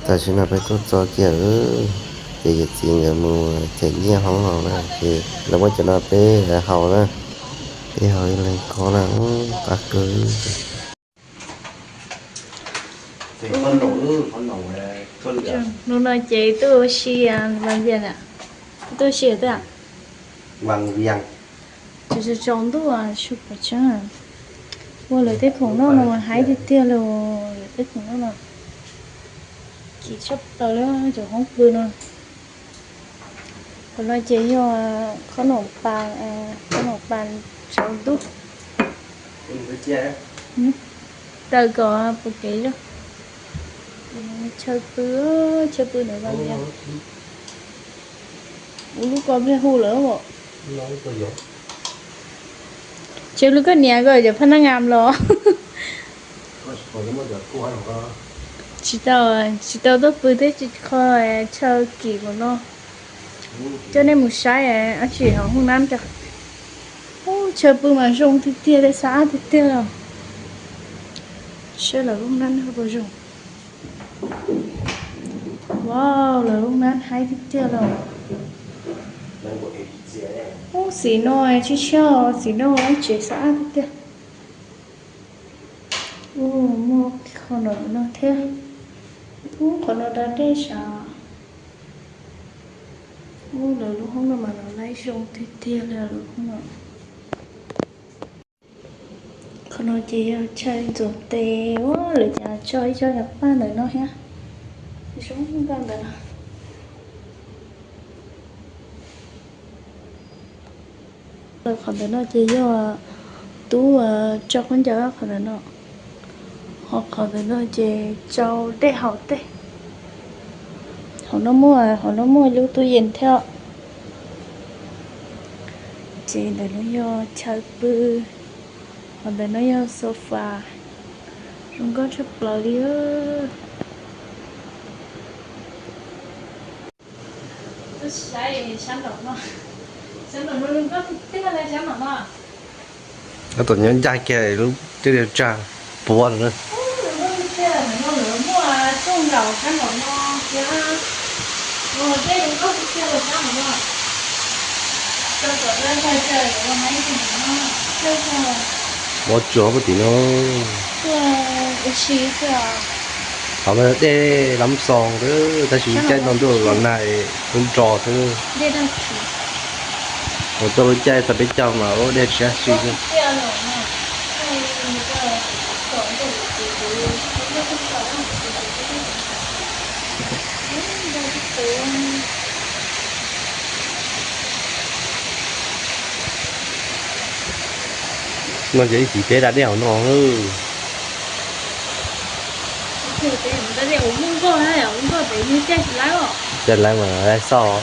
Tam sim no peb tuaj txog kiag, ces yawm txiv nkawd mus them nyiaj hoob no na, ces lawv muab cov no peb haus na, peb haus ib leeg ko na, qab kawg. Hnub no ces tuaj ua si, tuaj ua si twb tsaus ntuj, ua lawv tej khoom noj no mas haib tiag tiag li, lawv tej khoom noj no kim tshaj plaws li cov hoob pw no. Qhov no ces yog khob noom pas, khob noom pas tsaus ntuj. Taw kom puas kev zoo. Chaw pw, chaw pw ntawd ua li, ua lub ko pliag hu lawm. Tsev lub koj niam ko cov phab nab ngam los. Tsis tau, tsis tau tuaj pw thiab tsis kho chaw kim ua no. Coj nej mus saib dab tsi hauv hoob nab tso. Ub, chaw pw mas zoo tiag tiag li, xab ab tiag tiag li. Saib lawv lub nab puas zoo. Wow, lawv lub nab haib tiag tiag li. Ub, xim no tsis tshiab, xim no lub tsev xab ab tiag tiag. Ub, muaj qhov no no thiab. Ub, qhov no da dej sav. Ub, lawv lub hoob no mas lawv laib zoo tiag tiag li lawv lub hoob no. Qhov no ces yog chaw ntxuav tes, ua lawv cas tso ib co cov paj ntawm no thiab. Zoo nkauj ntawd no. Qhov ntawm no ces yog tub tso khaub ncaws qhov ntawm no. Ho qhov ntawm no ces tsau dej haus tej. Hauv no muaj, hauv no muaj lub tub yees thiab. Ces ntawm no yog chaw pw, ho ntawm no yog sofa, zoo nkauj tshaj plaws li. Tuaj saib sab nraum no, sab nraum no zoo nkauj tiag tiag li sab nraum no. Ob tug nyob ncaj kiag lub teb li tsag puav no. Zoo nkauj tiag tiag, nraum no lawv muaj rooj nraum sab nraum no thiab. Ua dej zoo nkauj tiag tiag li sab nraum no. Ua tsuav puag tim no. Ua si xwb. Qhov no dej lab xoo xwb, tab sis caij no ntuj los nag lub nro xwb. Mus txog lub caij txog peb caug mas ua dej tsis sab si xwb. No ces ib chim peb da dej hauv no. Caij lawv mas lawv xauj.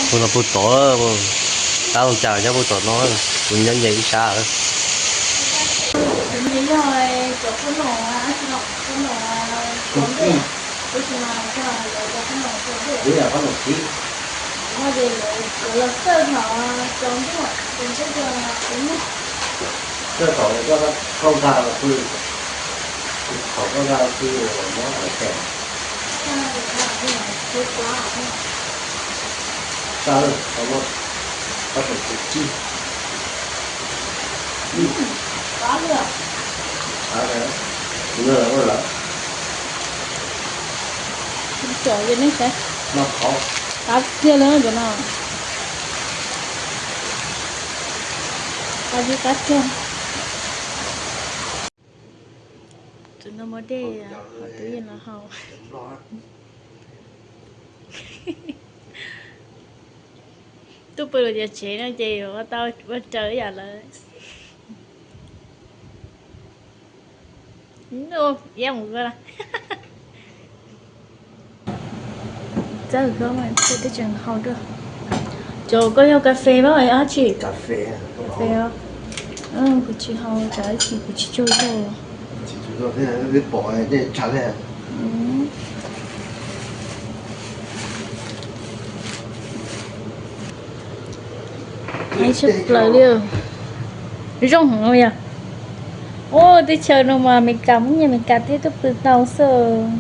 Hu no puag tod, tab loo cas nyob puag tod no, kuv nyob nce ib sab. Txawj thaum koj thooj tag los pw, thaum koj tag los pw muab hais tseem. Tag, tau muab, tau tus tus kib. Tag, no lawm, no lawm. Tsom li nej saib. Qab tiag li cov no. Qab tiag, qab tiag. Tus no muab dej hauv tub yees los haus. Tuaj pw lawm cov tsev no ces ua tau ua raws yam lawv. Iab mus ko. Txawj koj mas, tseem haus dua. Cov koj yog cà phê mas dab tsi? Cà phê os. Kuv tsis haus, tsam ib chim kuv tsis tsaug zog. Tsis tsaug zog thiab, pom dej tshav thiab. Tshaj plaws li. Zoo heev yog. Ua teb chaws no mas Amelikas, muaj nyiaj Amelikas thiab tuaj pw tau xwb.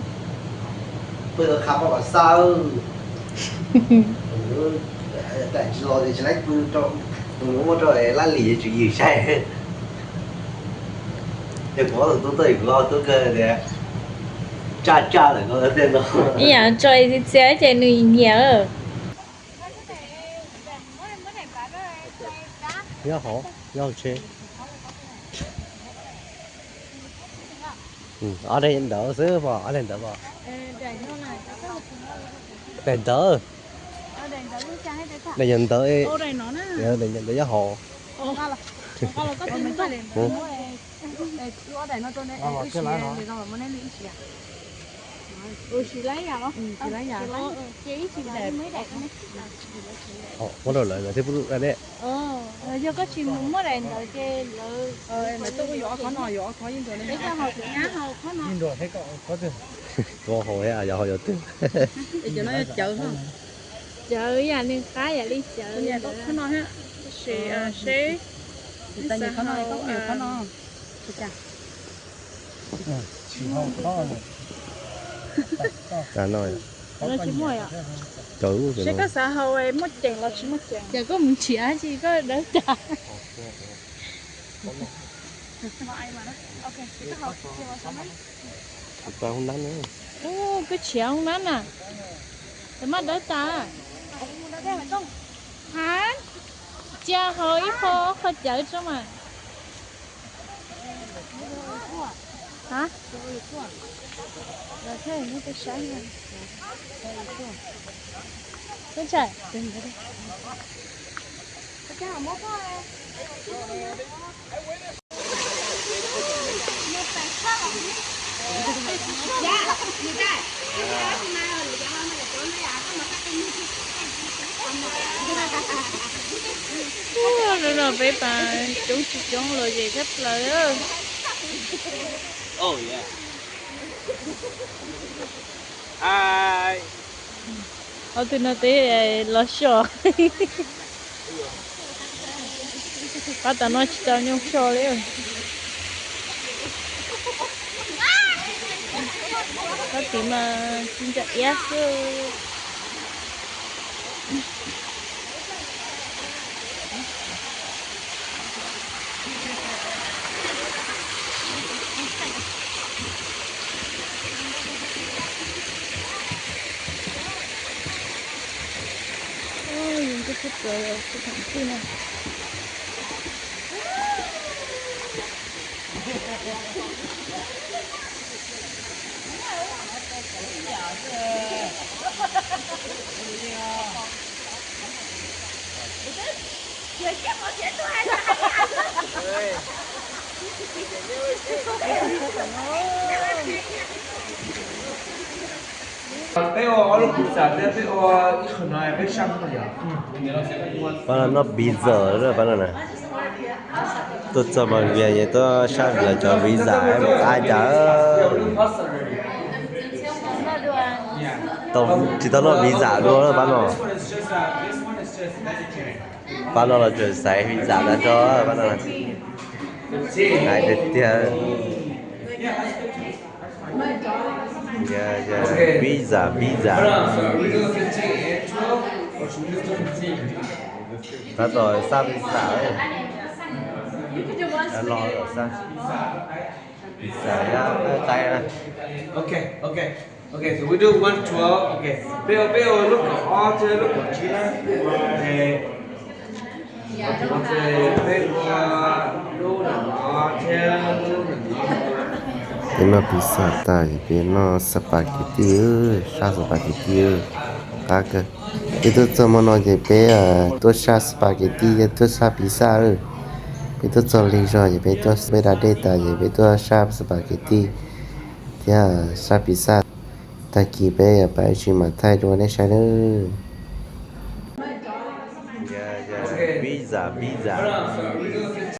Ib yam tso txias txias ces nws nyiam. Nyob hauv, nyob hauv tsev. Ob daim ntawd xwb pom, ob daim ntawd pom. Daim ntawd, daim ntawd, daim ntawd nyob hauv. Muab rau lawv, lawv thiaj pub lub da dej. Tus hauv, yog hauv yuav twg? Cawv yam nws qab yam li cawv. Seb koj xav haus muaj ceem los tsis muaj ceem. Ces koj mus nrhiav tsis koj dawb cas. Koj tshiav hoob nab na. Tus maj dawb tas. Cia haus ib qho ob qho cawv tso mas. Hnub no peb pas coob tsis coob los zem tshaj plaws. Ob tug no twb los soj. Pab tom no tsis tau nyuj soj li. Pab tim mas tsis ntsa iab xwb. Peb ua ob lub pizza thiab peb ua ib qho no peb saj no yom. Pab no noj pizza lawm pab no na. Tuaj txog mas vias ces tuaj saj los cov pizza qab cas. Tsis tau noj pizza dua pab no. Pab no los tseem xaiv pizza tag nrho pab no. Hais tiag tiag. Pizza, pizza. Tab tom xaj pizza. Los xaj pizza, qab qab na. Ok, so we do one twelve. Ok, peb ua, peb ua lub kaum ob thiab lub kaum tsib na. Peb noj pizza tas ces peb noj spaghetti, saj spaghetti qab kawg. Peb tuaj txog hmo no ces peb tuaj saj spaghetti thiab tuaj saj pizza lawm. Peb tuaj txog lig zog ces peb tuaj, peb da dej tas ces peb tuaj saj spaghetti thiab saj pizza. Tag kis peb yuav pab ib tsi mam thaij rau nej saib nawb. Pizza, pizza.